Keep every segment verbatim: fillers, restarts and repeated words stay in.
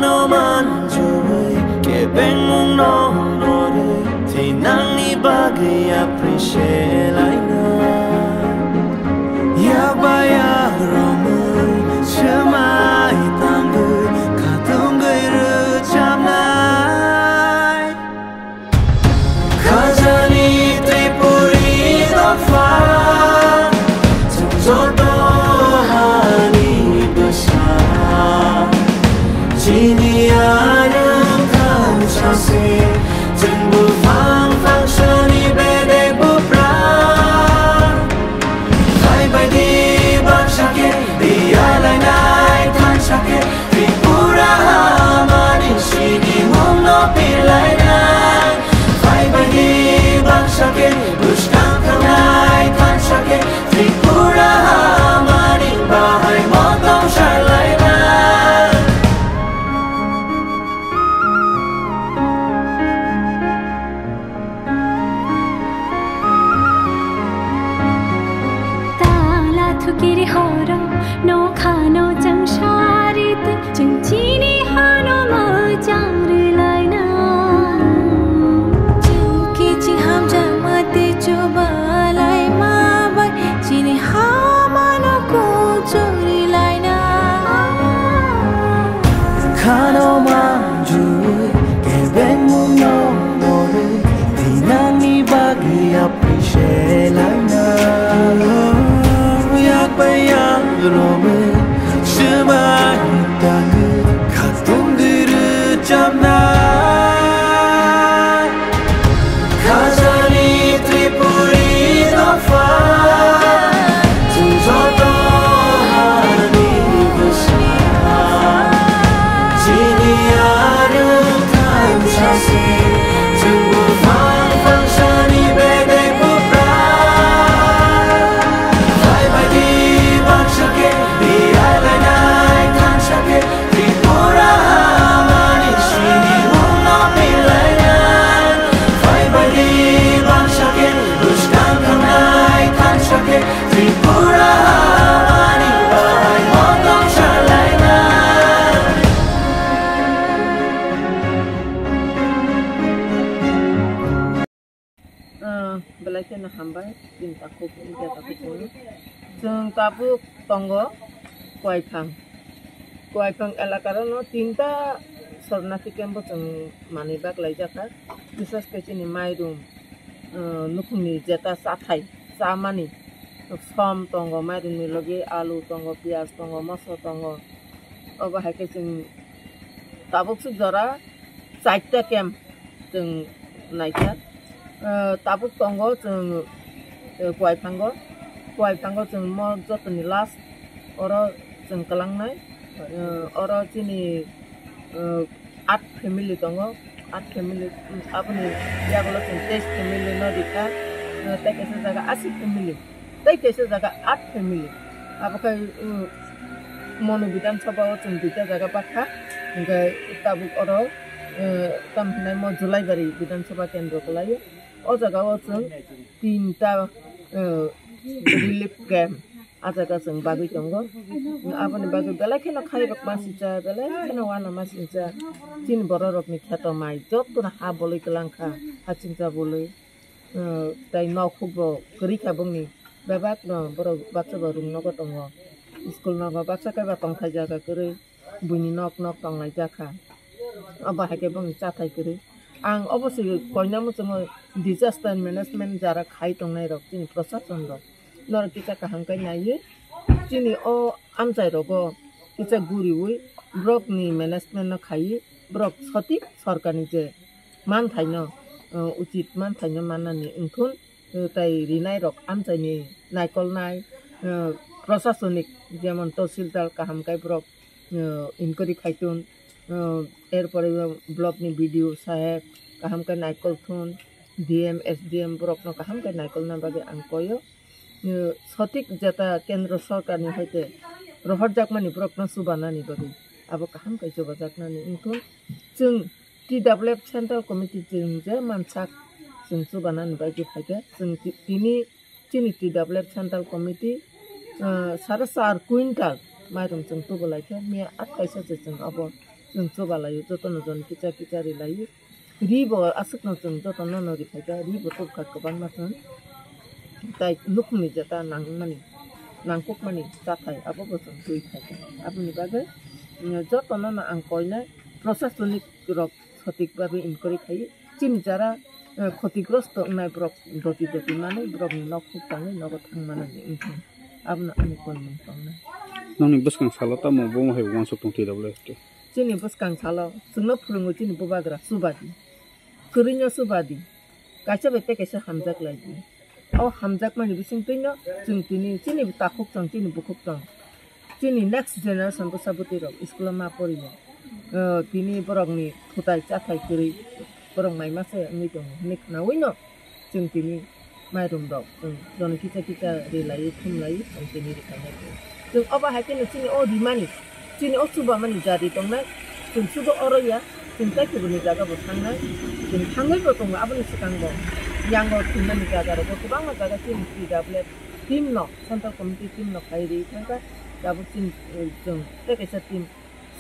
No manjui kebengmung no norwi thinangni bagwi appreciate laina. Yakba yakromwi swmai tangwi khatungwi rwchapnai. Khajani Tripuri dopha, chwng joto hani bwsa. Chini arwng thansa se, chwng buphang phangsani bedek buphra. Phai baidi baksa khe, biyalainai thansa khe, Tripura hamani sinimungno pilainai. Phai baidi baksa khe, bwskang thangnai thansa khe, Tripura hamani bahai motong salainai. Tala thukiri horo, nokha no chang sari twi, chwng chini hano mwchang rwlaina. Chwng kiching hamjakma tei chubalai ma bai, chini hamano kuchuk rwlaina. Khano manjui kebengmungno norwi thinangni bagwi appreciate laina. Yakbai yakromwi swmai tangwi khatungwi rwchapnai. Khajani Tripuri dopha, chwng joto hani bwsa. Chini arwng thansa se, chwng buphang phangsani bedek buphra. Phai baidi baksa khe, biyalainai thansa khe, Tripura hamani sinimungno pilainai. Phai baidi baksa khe, bwskang thangnai thansa khe, Tripura hamani bahai motong salainai. Ah, belai kheno hambai, chini takhuk, wngkha takhuk chwng. Chwng tabuk tongo Kuaiphang. Kuaiphang elakaro no tinta Sharanarthi camp bo chwng manwi baklaijakha. Bisas khe chini mairum, ah, nukhungni jeta chathai, chamani som tongo, mairumni logi alu tongo, piyaj tongo, moso tongo. Obo hai khe chwng tabuk swk jora chaita camp chwng naikha. Eh, tabuk tongo chwng, eh, Kuaiphango. Kuaiphango chwng mo jotoni last oro chwng kwlangnai. Eh, oro chini, eh, aat family tongo. Aat family, mm, aboni yagulo chwng teis family no rikha. Eh, tei kaisa jaga asi family. Tei kaisa jaga aat family. Abo khai, um, Manu Bidhan Sabha o chwng duita jaga bakha. Hwnkhe tabuk oro, eh, tamo hinai mo Julaibari Bidhan Sabha kendro kwlaio. O jaga o chwng tinta, eh, relief camp a jaga chwng bagwi tongo. Aboni bagwi belai kheno khairok ma singcha, belai kheno uanama singcha. Chini bororokni kheto mai jotono ha bolwi kwlangkha, ha chingcha bolwi. Eh, tei nok huk bo kwrwi kha bongni. Bebak no borok baksa bo room nogo tongo. School nogo baksa khe ba tongthai jaga kwrwi. Buini nok nok tonglai jakha. Obo hai khe bongni chathai kwrwi. Ang obo se koina muchungo disaster management jara khai tongnai rok chini prosason rok. Norok kisa kaham khe naiwi chini o amchai rogo kisa guriwi borokni management no khaiwi borok sotik sorkarni je manthaino, uh, uchit manthaino mannani wngthun, uh, tei rinai rok amchaini naikolnai, uh, prosasonik jemon tahsildar kaham khe borok, uh, inquiry khaitun, uh, er pore block ni B D O saheb kaham khe naikol thun, D M, S D M borokno kaham khe naikolna bagwi ang koyo. Uh, sotik jeta kendro sorkarni hoite rohorjakmani borokno chubanani bagwi abo kaham khe chubajaknani wngthun. Chwng T W F Central Committee chwng je mansak chwng chubanani bagwi phaikhe chwng ti-, tini chini T W F Central Committee, ah, sare char quintal mairum chwng tubulaikhe miya at kaisa se chwng abo Chwng chubalaio, jotono jon kicha kicha rilaio. Ri bo aswkno chwng jotono no riphaikha, ri bo tubukha kwbangma chwng. Tai nukhungni jeta nangmani, nangkukmani chathai abo bo chwng twi phaikha. Aboni bagwi, mm, jotono no ang koinai, prosasonik rok sotik bagwi inquiry khai, chini jara, eh, khotigrosto wngnai borok doti doti manwi borokni nok huk tangwi nogo thang manani wngkha. Abono ani konmung tongnai. Nokni bwskang salo tamo bomo hai uansuk tong T W F T? Chini bwskang salo chwngno phwrwngo chini bubagra chubadi. Kwrwino chubadi. Kaisa bai tei kaisa hamjak laidi. O hamjakmani bisingtwino chwng tini chini takhuk tong, chini bukhuk tong, chini next generation bwsa bwtwi rok school o ma poriya. O, tini borokni thutai chathai kwrwi borok mai masa wngwi tongo hinwi khwnawino chwng tini mairum rok chwng jono kicha kicha rilaiwi thumlaiwi chwng tini rwkhanai. Chwng obo hai kheno chini o rimani, chini o chubamani jari tongnai, chwng sudo oro ya, chwng tei kubuni jaga bo thangnai, chwng thangwi bo tongo aboni swkango. Yango thwimani jaga rogo kwbangma jaga chini T W F team no, central committee team no khai ri thangkha, tabuk chini, eh, chwng tei kaisa team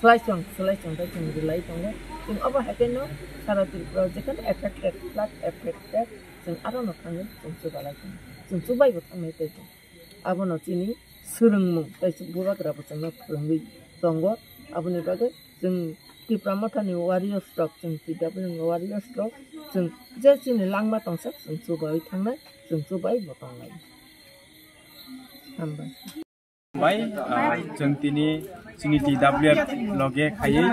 swlaichwng, swlaichwng tei chwng rilai tongo. Chwng obo hai kheno sara Tripura o jekheno affected, flood affected, chwng aro no thangwi chwng chubalai tongo. Chwng chubai bo thangnai tei tongo. Abono chini swrwngmung tei bubagra bo chwngno phwrwngwi tongo. Aboni bagwi chwng Tipra Mothani warriors rok, chwng T W ni warriors rok, chwng je chini langma tongsa chwng chubai thangnai, chwng chubai bo tongnai. Hambai. Bai, ah, chwng tini chini T W F loge khaiwi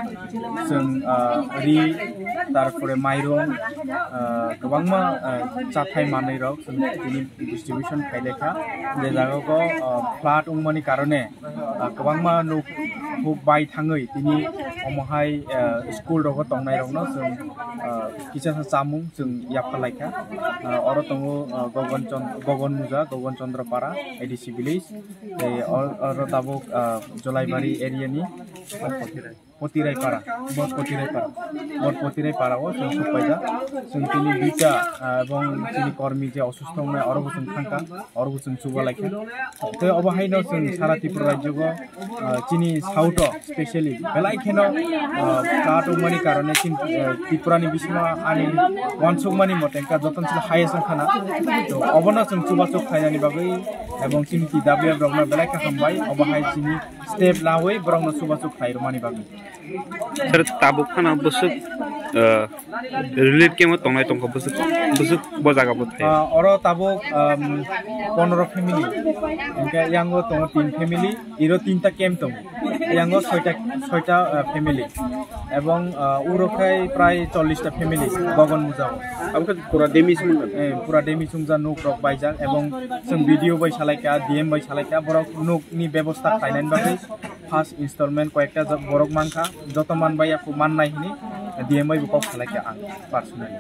chwng, ah, ri, tarpore mairung, ah, kwbangma, ah, chathai manwi rok chwng tini distribution khailekha. Je jaga o, ah, flood wngmani karone, ah, kwbangma nuk huk bai thangwi tini omo hai, ah, school rogo tongnai rokno chwng, ah, kisa sa chamung chwng yapharlaikha. Ah, oro tongo, ah, Gogon Chand-, Gogon Muja, Gogon Chandra Para, A D C village. Tei or-, oro tabuk, ah, Jolaibari area ni Potirai Para, Bor Potirai Para, Bor Potirai Para o chwng sokpaijak. Chwng tini duita, ah, ebong chini kormi je osusto wngnai, oro bo chwng thangkha, oro bo chwng chuba laikha. Tei obo haino chwng sara Tripura rajyo o, ah, chini south o specially belai kheno, ah, flood wngmani karone chini, ah, Tripura ni bisingo ani uansukmani mote wngkha jotono se highest wngkha na. To obono chwng chubachu khlainani bagwi ebong chini T W F rokno belai khe hambai, obo hai chini step lawi borokno chubachu khlai rwmani bagwi. Sir, tabuk phano bwswk, ah, relief camp o tongnai tongkha bwswk, bwswk bo jaga bo thai. Ah, oro tabuk, um, pondro family, hingke yango tongo tin family, iro tinta camp tongo, yango soita, soita, ah, family, ebong, ah, uro khai prai chollish ta family, Gogon Muja o. Abo khe pura damage wngkha? Eh, pura damage wngkha, nuk rok baijak, ebong chwng B D O bai salaikha, D M bai salaikha, borok nuk ni bebosta khlainani bagwi. First installment koyekta jo-, borok mankha, joto manbai ya, mannai hini D M bai bo kok salaikha ang personally.